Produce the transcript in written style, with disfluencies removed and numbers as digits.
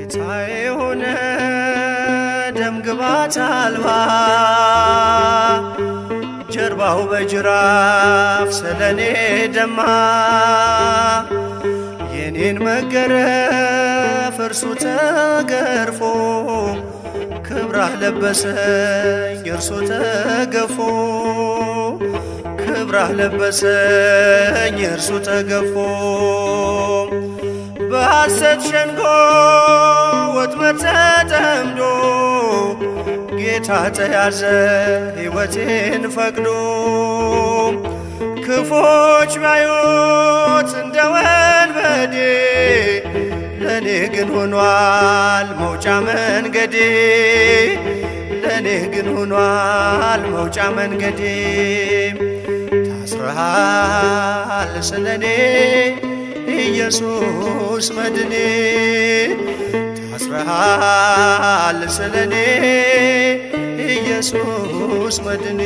ጌታ የሆነ ደም ግባት አልባ ጀርባው በጅራፍ ስለኔ ደማ። የኔን መገረፍ እርሱ ተገርፎ ክብራህ ለበሰኝ እርሱ ተገፎ። ክብራህ ለበሰኝ እርሱ ተገፎ። በሐሰት ሸንጎ ወጥመድ ተጠምዶ ጌታ ተያዘ ሕይወቴን ፈቅዶ። ክፎች ባዩት እንደ ወንበዴ ለእኔ ግን ሆኗል መውጫ መንገዴ። ለእኔ ግን ሆኗል መውጫ መንገዴ። ታስረሃል ስለኔ ኢየሱስ መድኔ። ታስረሃል ስለኔ ኢየሱስ መድኔ።